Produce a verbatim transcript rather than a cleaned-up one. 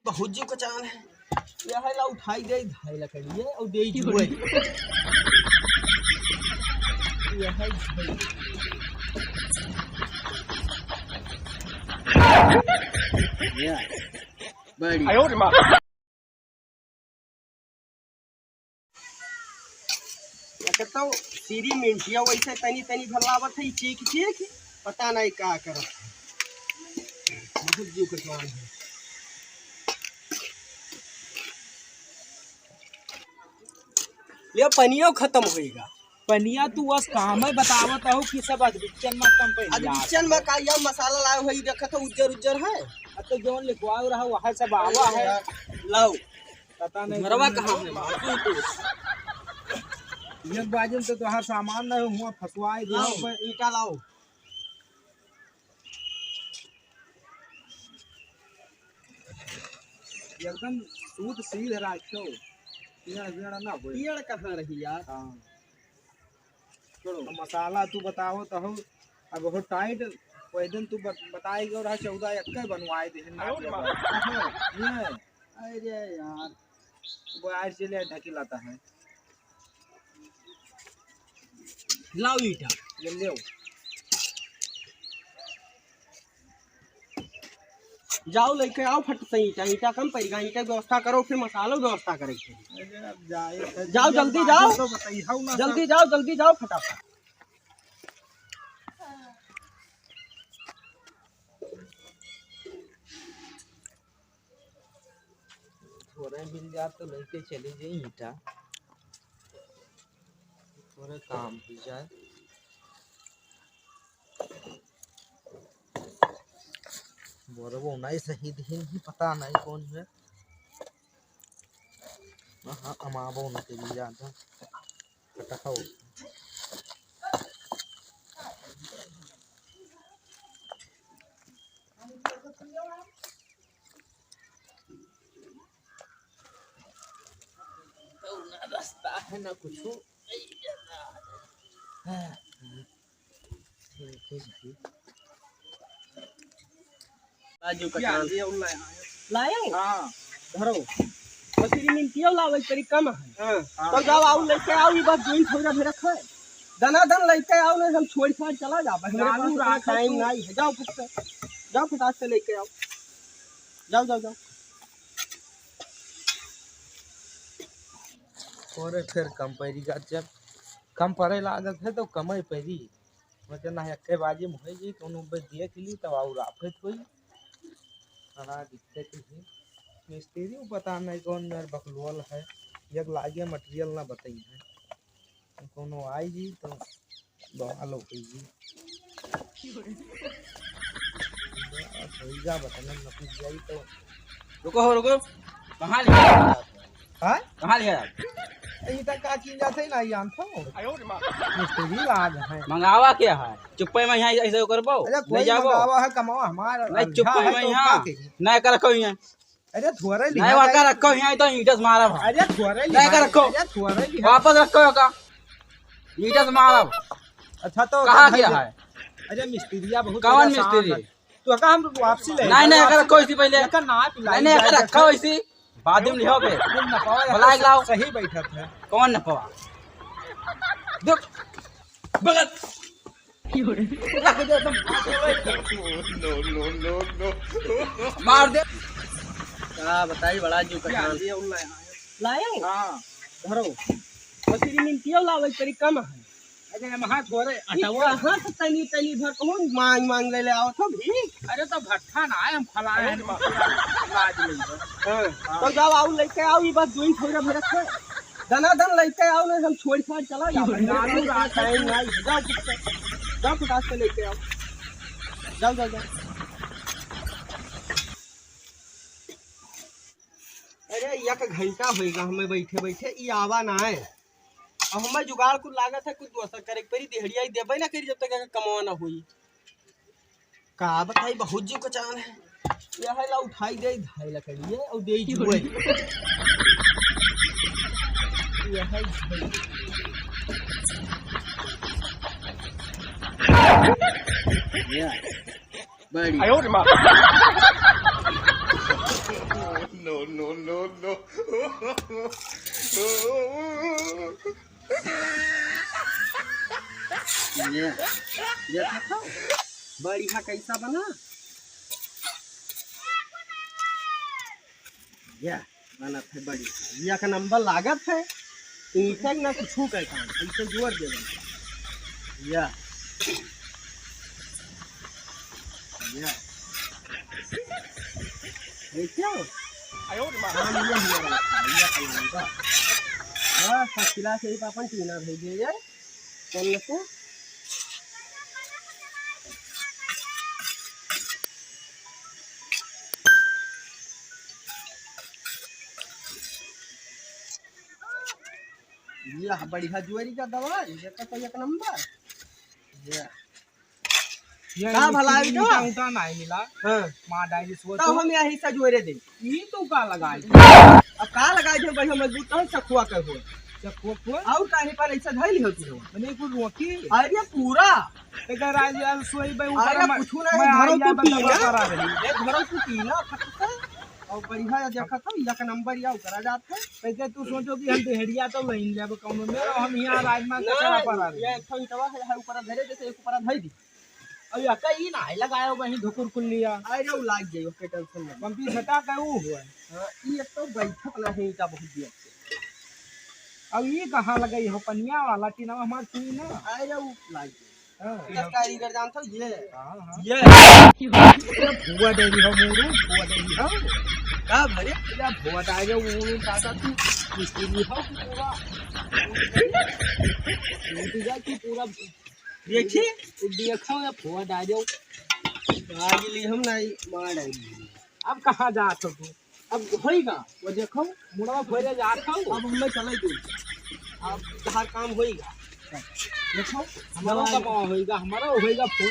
बहुत जीव कचान है। यह है ला उठाई दे, धाई लकड़ी है और दे जुए। यह है धाई। या, बड़ी। अच्छा, तो सीरी मिनटिया वैसे तनी तनी भलावत है, चीख चीख, पता नहीं का करत है। बहुत जीव कटवान है। ले, पनियो खत्म होइगा। पनिया तू बस काम है बतावत हो कि सब अधबिच्चन में कम पै अधबिच्चन में का या मसाला लाए हो, ई देखत हो उज्जर उज्जर है। अब तो जौन लिखवाओ रहा वह सब आवा है। लाओ। पता नहीं घरवा कहाँ है। ये बाजन तो तोहार सामान नहीं हुआ, फंसवाए दो। लाओ, ईटा लाओ। एकदम शुद्ध सीध राखो, पेड़ वेड़ ना होए। पेड़ कहाँ रही यार? हाँ। छोड़ो। अब मसाला तू बताओ तो हो, अब हो टाइट, कोई दिन तू बत-, बताएगा और चौदह एक के बनवाए दे, ना आयो रे बाबा। हाँ, ये। अरे यार। वो आज चले ढकी लाता है। लाओ ईटा। ले लेओ। जाओ लेके आओ फट से ईटा, ईटा कम पड़ेगा, ईटा व्यवस्था करो, फिर मसालो व्यवस्था करेंगे। अरे अब जाए, जाओ जल्दी जाओ, तो बताइए, हाउ ना जल्दी जाओ, जल्दी जाओ फटाफट। थोड़े मिल जात तो लेके चली जाई ईटा, थोड़े काम हो जाए। बोरबो नहीं सही दिन ही पता नहीं कौन है। हाँ, अमाबो न के मिल जाता। फटाफट। ना रास्ता है, ना कुछ। राजू का क्या चांद। ये उल्ला है। लाए? हाँ। धरो। बस ये मिनटियो लावे, तेरी कम है। हाँ। तो जाओ, आओ, लेके आओ, ये बस दो ही थोड़ा भी रखा है। दना दन लेके आओ, नहीं हम छोड़ छाड़ चला जाबे। हमरे पास इतना टाइम नहीं है। जाओ फटाक से, जाओ फटाक से लेके आओ। जाओ, जाओ, जाओ। और फिर कम पड़ी का, जब कम पड़े लागत है तो कम ही पड़ी। मतलब ना एक्के बाजी में होई जी, कोनो बे देख ली तब और आफत होई। बड़ा दिक्कत है। मिस्त्री को पता नहीं कौन मेरे बकलोल है, एक लागे मटेरियल ना बताई है। कोनो आई जी तो बवाल हो गई जी। बस होई जा, बतन न कुछ जाई तो। रुको हो, रुको। कहाँ ले आया? हाँ? कहाँ ले आया? ई तक का चीन जाते ही ना, ई आन थो। मिस्त्री लाग है। मंगावा क्या है? चुप्पे में यहाँ ऐसे करबो? अरे ले कोई जाबो? मंगावा है, कमावा हमारा नहीं, अंधा चुप्पे है में तो यहाँ। का करी? नहीं कर रखो यहाँ। अरे थोड़े लिहा नहीं, वहाँ का जाए। रखो यहाँ तो ईंटा से मारा भाई। अरे थोड़े नहीं लिहा कर जाए। रखो। अरे थोड़े लिहा। वापस रखो का। ईंटा से मारा। अच्छा तो कहाँ क्या गया है? अरे मिस्त्रिया बहुत कौन परेशान मिस्त्री? है। तो का हम वापसी ले नहीं, नहीं, अगर रखो इसी पहले। एकर ना पिलाई नहीं, नहीं, अगर जाए रखो जैसे। इसी। बाद में लिहो बे। तुम नपवा बुला के लाओ। सही बैठत है। कौन नपवा? देख। बगल। रख दे एकदम। No, no, no, no। मार दे। का बताई, बड़ा जीव का जान। लाए? हाँ। धरो। बस ये मिनटियो लावे, तेरी कम है। अरे, हम हाथ धो रहे, ई हटाओ। कहाँ से तनी, तनी भर कहूँ मांग, मांग ले, ले आओ तो भी। अरे, तो भट्ठा ना है, हम फलाए हैं, लाज नहीं है। हाँ। हाँ। तो जाओ, आओ, लेके आओ, ये बस दो ही थोड़ा भर रखे। दना दन लेके आओ, नहीं हम छोड़ छाड़ चला जाओ। नानू रात है। टाइम नहीं है, जाओ फटाक से, जाओ फटाक से लेके आओ। जाओ, जाओ, जाओ। अरे, एक घंटा होइगा हमें बैठे बैठे, ई आवा ना है। अब हमें जुगाड़ कुल लागत है, कुछ दोसर करे के परी, दिहड़िया ही देबे ना करी जब तक एकर कमवा ना होई। का बताई, बहुत जीव कचान है। यह है ला उठाई दे, धाई लकड़ी है और दे जुए। यह है धाई। या, बड़ी। आयो रे माँ। No, no, no, no। ये, ये देखो, बढ़िया कैसा बना। या, बनत है बढ़िया। या का नंबर लागत है। ईंटा ना कुछू का काम, ऐसे जोर दे बस। या। या। ये क्या हो? हाँ, ये हुआ वाला था, ये हुआ वाला। हाँ, first class यही पापन टीना भेजे ये। चल लेते। यह बढ़िया जुआरी का दवा, ये तो कोई एक नंबर। ये ये का भला है ईंटा तो? ऊंटा नहीं मिला। हाँ। मार डाली सोच तब तो। हम यही से जुआरे दे। ई तो का लगाई? अब का लगाई थे बढ़िया मजबूत तो सखुआ के हो। सखुआ को? और काहे पर ऐसा धइल हो तू? मने कुल रोकी। अरे पूरा। एक राज यार सोई बे ऊपर अरे में कुछ नहीं, मैं घरों आई को जाबे पीला। दवा करा रही। ए, घरों को पीला, फटका। और बढ़िया या देखा था, या का नंबर या उतरा जात है। कैसे तू सोचो कि हम देहड़िया तो लइन लेबे कौनो में, और हम यहाँ राज में ना, कचरा पर आ रहे ये हैं। एक ठो ईंटवा है, है ऊपर धरे, जैसे एक ऊपर धर दी। अब या का ई ना है, लगायो वहीं धुकुर कुल लिया। अरे, वो लाग जाई, ओके, tension मत। पंपी सटा का वो हुआ है। हाँ, ई एक तो बैठक ना है, ईंटा बहुत दिया। अब ई कहाँ लगाई हो, पनिया वाला टीना हमार सुई ना। अरे, वो लाग जाई। हाँ। इधर कारीगर जानत हो, ये? हाँ, हाँ। ये। ये भुआ डेरी हो, मुरू, भुआ डेरी हो। का भरे? ये भुआ डेरी हो, मुरू, दादा तू मिस्त्री हो, पूरा। टूट जा कि पूरा। देखी? देखो, ये भुआ डेरी हो। आज ली हम नहीं, मार डाली। अब कहाँ जात हो तू? अब होइगा, वो देखो, मुड़वा भरे जात हो। अब हमें चले दो। अब तहार काम होइगा। देखो, हमारा हमारा कमावा होइगा, हमारा होइगा फोन।